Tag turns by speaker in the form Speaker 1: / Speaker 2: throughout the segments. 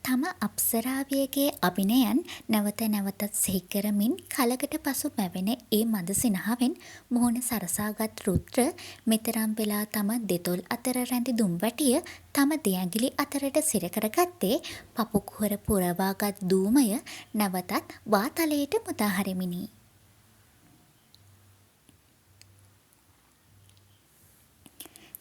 Speaker 1: තම අප්සරාවියගේ අභිනයන් නැවත නැවතත් සිහි කරමින් කලකට පසු මැවෙන ඒ මඳ සිනහවෙන් මුහුණ සරසා ගත් රුද්‍ර මෙතරම් වෙලා තම දෙතොල් අතර රැඳි දුම් වැටිය තම දෙඇඟිලි අතරට සිර කරගත්තේ පපු කුහර පුරවා ගත් දූමය නැවතත් වාතලයට මුදා හරිමිනි.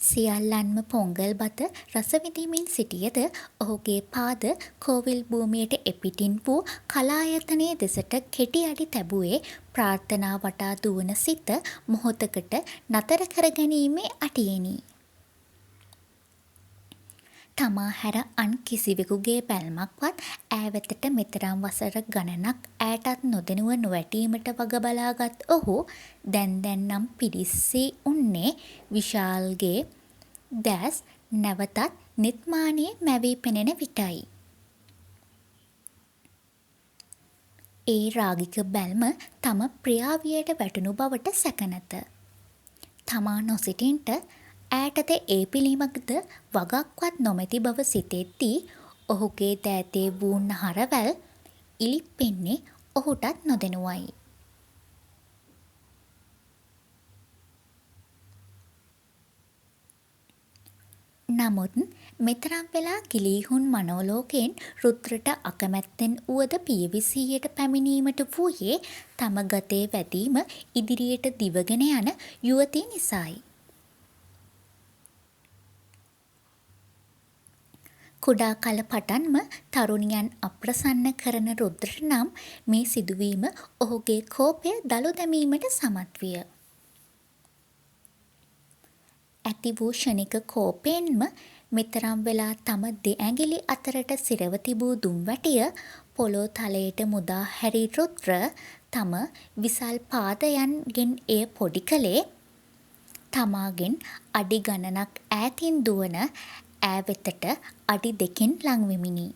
Speaker 1: සියල්ලන්ම පොංගල් බත රස විඳිමින් සිටියද ඔහුගේ පාද කෝවිල් භූමියට එපිටින් වූ කලායතනය දෙසට කෙටි අඩි තැබුවේ ප්‍රාර්ථනා වටා දුවන සිත මොහොතකට නතර කර ගැනීමේ අටියෙනි. තමා හැර අන් කිසිවෙකුගේ බැල්මක්වත් ඈ වෙතට මෙතරම් වසර ගණනක් ඈටත් නොදැනුව නොවැටීමට වග බලා ගත් ඔහු දැන් දැන් නම් පිළිස්සී උන්නේ විශාල්ගේ දෑස් නැවතත් නිත්මානයේ මැවී පෙනෙන විටයි. ඒ රාගික බැල්ම තම ප්‍රියාවියට වැටුණු බවට සැක නැත. තමා නොසිටින්ට ඈටද ඒ පිළිබඳ වගක්වත් නොමැති බව සිතෙද්දී ඔහුගේ දෑතේ වූ නහරවැල් ඉලිප්පෙන්නේ ඔහුටත් නොදැනුවයි. නමුත් මෙතරම් වෙලා ගිලීහුන් මනෝලෝකයෙන් රුද්‍රට අකමැත්තෙන් වුවද පියවි සිහියට පැමිණීමට වූයේ තම ගතේ වැදීම ඉදිරියට දිවගෙන යන යුවතිය නිසායි. කුඩා කල පටන්ම තරුණියන් අප්‍රසන්න කරන රුද්‍රට නම් මේ සිදුවීම ඔහුගේ කෝපය දළු දැමීමට සමත් විය. ඇති වූ ක්ෂණික කෝපයෙන්ම මෙතරම් වෙලා තම දෙඇඟිලි අතරට සිරව තිබූ දුම් වැටිය පොළෝ තලයට මුදා හැරි රුද්‍ර තම විසල් පාදයන් ගෙන් එය පොඩි කළේ තමාගෙන් අඩි ගණනක් ඈතින් දුවන ඈ වෙතට අඩි දෙකින් ලං වෙමිනි.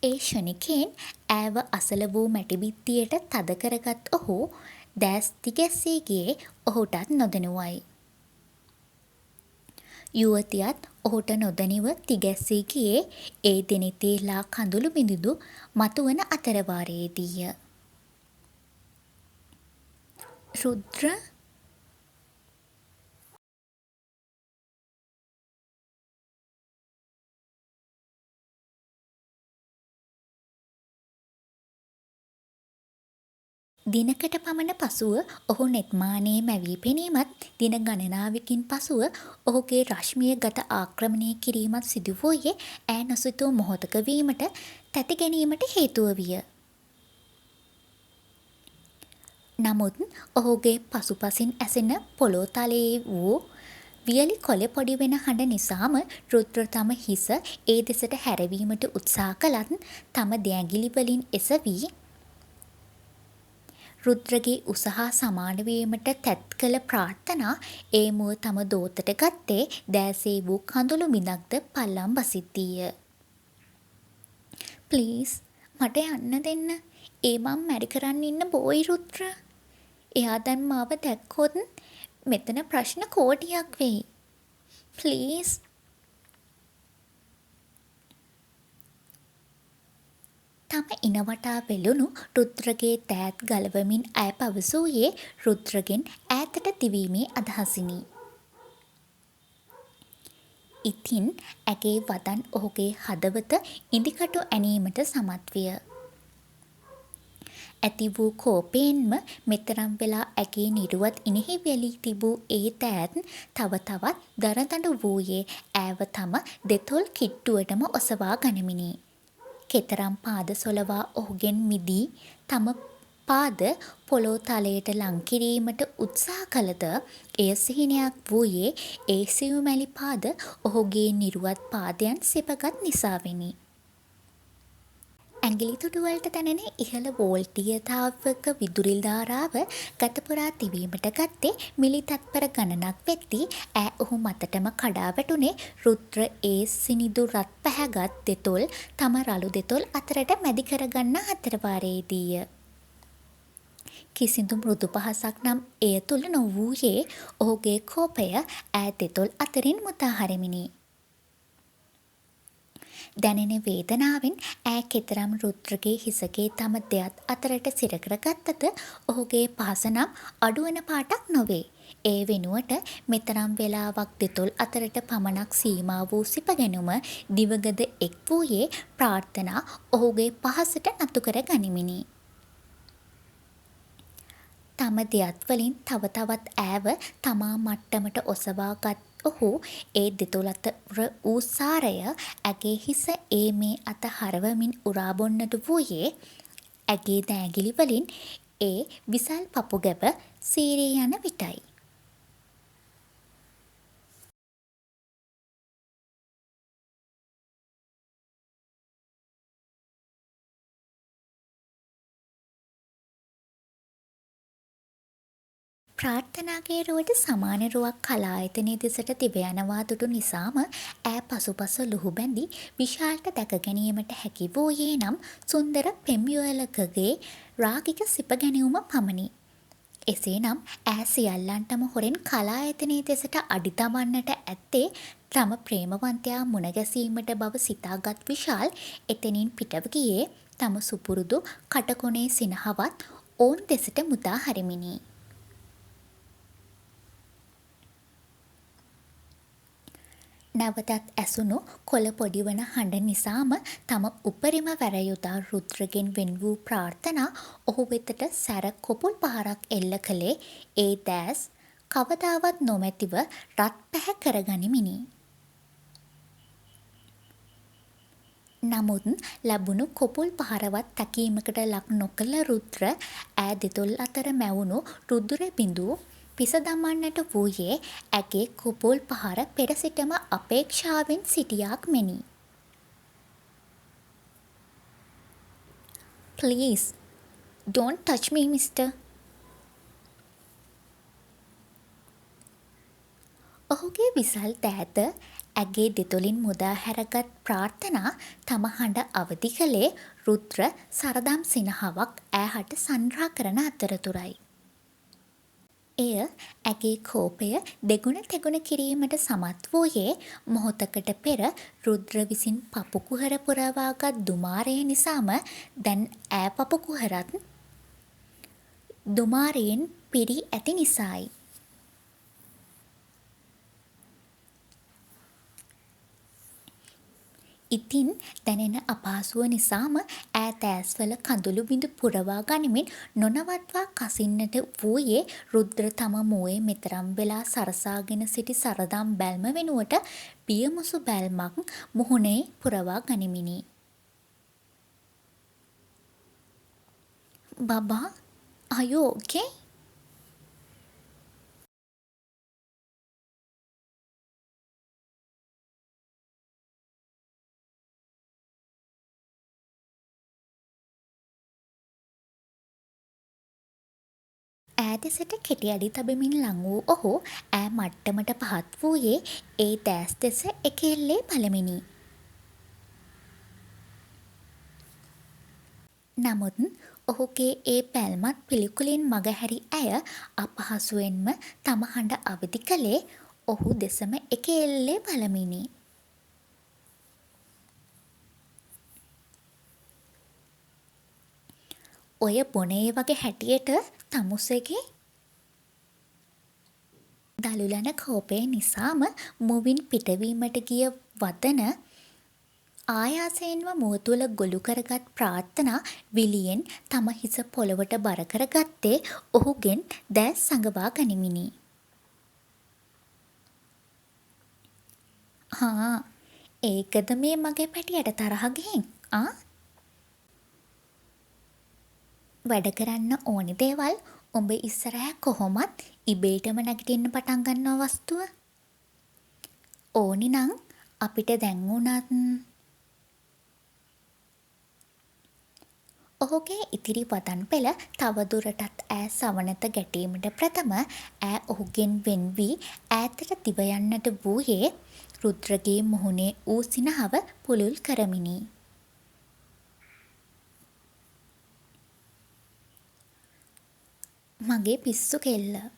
Speaker 1: ඒ ක්ෂණිකයෙන් ඈව අසල වූ මැටි බිත්තියට තද කරගත් ඔහු දෑස් තිගැස්සී ගියේ ඔහුටත් නොදැනුවයි. යුවතියත් ඔහුට නොදැනිව තිගැස්සී ගියේ ඒ දෙනෙතේ ලා කඳුළු බිඳු මතුවන අතරවාරයේදීය. රුද්‍ර දිනකට පමණ පසුව ඔහු නිත්මානයේ මැවී පෙනීමත් දින ගණනාවකින් පසුව ඔහුගේ රශ්මිය ගත ආක්‍රමණය කිරීමත් සිදු වූයේ ඈ නොසිතූ මොහොතක වීමට තැති ගැනීමට හේතුව විය. නමුත් ඔහුගේ පසුපසින් ඇසෙන පොළෝ තලයේ වූ වියළි කොළ පොඩි වෙන හඬ නිසාම රුද්‍ර තම හිස ඒ දෙසට හැරවීමට උත්සාහ කළත් තම දෙඇඟිලි වලින් එසවී රුද්‍රගේ උස හා සමාන වීමට තැත් කළ ප්‍රාර්ථනා ඒ මුව තම දෝතට ගත්තේ දෑසේ වූ කඳුළු බිඳක්ද පල්ලම් බසිද්දීය. ප්ලීස් මට යන්න දෙන්න. ඒ මං මැරි කරන් ඉන්න බෝයි රුද්‍ර. එයා දැන් මාව දැක්කොත් මෙතන ප්‍රශ්න කෝටියක් වෙයි. ප්ලීස්. තම ඉණ වටා වෙලුණු රුද්‍රගේ දෑත් ගලවමින් ඇය පැවසූයේ රුද්‍රගෙන් ඈතට දිවීමේ අදහසිනි. ඉතින් ඇගේ වදන් ඔහුගේ හදවත ඉඳිකටු ඇනීමට සමත් විය. ඇති වූ කෝපයෙන්ම මෙතරම් වෙලා ඇගේ නිරුවත් ඉනෙහි වෙලී තිබූ ඒ දෑත් තව තවත් දරදඬු වූයේ ඈව තම දෙතොල් කිට්ටුවටම ඔසවා ගනිමිනි. කෙතරම් පාද සොලවා ඔහුගෙන් මිදී තම පාද පොළෝ තලයට ලං කිරීමට උත්සාහ කළද එය සිහිනයක් වූයේ ඒ සියුමැලි පාද ඔහුගේ නිරුවත් පාදයන් සිපගත් නිසාවෙනි. ඇඟිලි තුඩුවලට දැනෙන ඉහළ වෝල්ටීයතාවක විදුලි ධාරාව ගතපුරා දිවීමට ගත්තේ මිලි තත්පර ගණනක් වෙද්දී ඈ ඔහු මතටම කඩා වැටුණේ රුද්‍ර ඒ සිනිඳු රත් පැහැගත් දෙතොල් තම රළු දෙතොල් අතරට මැදි කරගන්නා අතරවාරයේදීය. කිසිදු මෘදු පහසක් නම් එය තුළ නොවූයේ ඔහුගේ කෝපය ඈ දෙතොල් අතරින් මුදා හරිමිනි. දැනෙන වේදනාවෙන් ඈ කෙතරම් රුද්‍රගේ හිසකේ තම දෙඅත් අතරට සිරකර ගත්තද ඔහුගේ පහස නම් අඩුවන පාටක් නොවේ. ඒ වෙනුවට මෙතරම් වේලාවක් දෙතොල් අතරට පමණක් සීමා වූ සිප ගැනුම දිවගඳ එක් වූයේ ප්‍රාර්ථනා ඔහුගේ පහසට නතු කර ගනිමිනි. තම දෙඅත් වලින් තව තවත් ඈව තමා මට්ටමට ඔසවා ගත් ඔහු ඒ දෙතොල් අතර වූ සාරය ඇගේ හිස ඒ මේ අත හරවමින් උරා බොන්නට වූයේ ඇගේ දෑඟිලි වලින් ඒ විසල් පපු ගැබ සීරී යන විටයි. ප්‍රාර්ථනාගේ රුවට සමාන රුවක් කලායතනය දෙසට දිව යනවා දුටු නිසාම ඈ පසුපස ලුහුබැඳි විශාල්ට දැක ගැනීමට හැකි වූයේ නම් සුන්දර පෙම් යුවළකගේ රාගික සිප ගැනිවුම පමණි. එසේනම් ඈ සියල්ලන්ටම හොරෙන් කලායතනය දෙසට අඩි තබන්නට ඇත්තේ තම ප්‍රේමවන්තයා මුණ ගැසීමට බව සිතා ගත් විශාල් එතැනින් පිටව ගියේ තම සුපුරුදු කටකොණේ සිනහවත් ඔවුන් දෙසට මුදා හරිමිනි. නැවතත් ඇසුණු කොළ පොඩි වන හඬ නිසාම තම උපරිම වැර යොදා රුද්‍රගෙන් වෙන් වූ ප්‍රාර්ථනා ඔහු වෙතට සැර කොපුල් පහරක් එල්ල කළේ ඒ දෑස් කවදාවත් නොමැතිව රත් පැහැ කරගනිමිනි. නමුත් ලැබුණු කොපුල් පහරවත් තැකීමකට ලක් නොකළ රුද්‍ර ඈ දෙතොල් අතර මැවුණු රුධිර බිඳු පිස දමන්නට වූයේ ඇගේ කොපුල් පහර පෙර සිටම අපේක්ෂාවෙන් සිටියාක් මෙනි. Please don't touch me mister. ඔහුගේ විසල් දෑත ඇගේ දෙතොලින් මුදා හැර ගත් ප්‍රාර්ථනා තම හඬ අවදි කළේ රුද්‍ර සරදම් සිනහවක් ඈ හට සංග්‍රහ කරන අතරතුරයි. එය ඇගේ කෝපය දෙගුණ තෙගුණ කිරීමට සමත් වූයේ මොහොතකට පෙර රුද්‍ර විසින් පපු කුහර පුරවා ගත් දුමාරය නිසාම දැන් ඈ පපු කුහරත් දුමාරයෙන් පිරී ඇති නිසායි. ඉතින් දැනෙන අපහසුව නිසාම ඈ දෑස්වල කඳුළු බිඳු පුරවා ගනිමින් නොනවත්වා කසින්නට වූයේ රුද්‍ර තම මුවේ මෙතරම් වෙලා සරසාගෙන සිටි සරදම් බැල්ම වෙනුවට බියමුසු බැල්මක් මුහුණේ පුරවා ගනිමිනි. බබා, are you okay? ඈ දෙසට කෙටි අඩි තබමින් ලං වූ ඔහු ඈ මට්ටමට පහත් වූයේ ඒ දෑස් දෙස එක එල්ලේ බලමිනි. නමුත් ඔහුගේ ඒ බැල්මත් පිළිකුලින් මගහැරි ඇය අපහසුවෙන්ම තම හඬ අවදි කළේ ඔහු දෙසම එක එල්ලේ බලමිනි. ඔය බොන ඒවගෙ හැටියට තමුසෙගෙ දළුලන කෝපය නිසාම මුවින් පිටවීමට ගිය වදන ආයාසයෙන්ම මුව තුළ ගොළු කරගත් ප්‍රාර්ථනා විලියෙන් තම හිස පොළොවට බර කරගත්තේ ඔහුගෙන් දෑස් සඟවා ගනිමිනි. හාන් ඒකද මේ මගෙ පැටියට තරහ ගිහින් ආ? වැඩ කරන්න ඕනි දේවල් උඹ ඉස්සරහැ කොහොමත් ඉබේටම නැගිටින්න පටන් ගන්නවා වස්තුව. ඕනි නං අපිට දැන් වුණත්. ඔහුගේ ඉතිරි වදන් පෙළ තවදුරටත් ඈ සවනත ගැටීමට ප්‍රථම ඈ ඔහුගෙන් වෙන් වී ඈතට දිව යන්නට වූයේ රුද්‍රගේ මුහුණේ වූ සිනහව පුළුල් කරමිනි. මගේ පිස්සු කෙල්ල.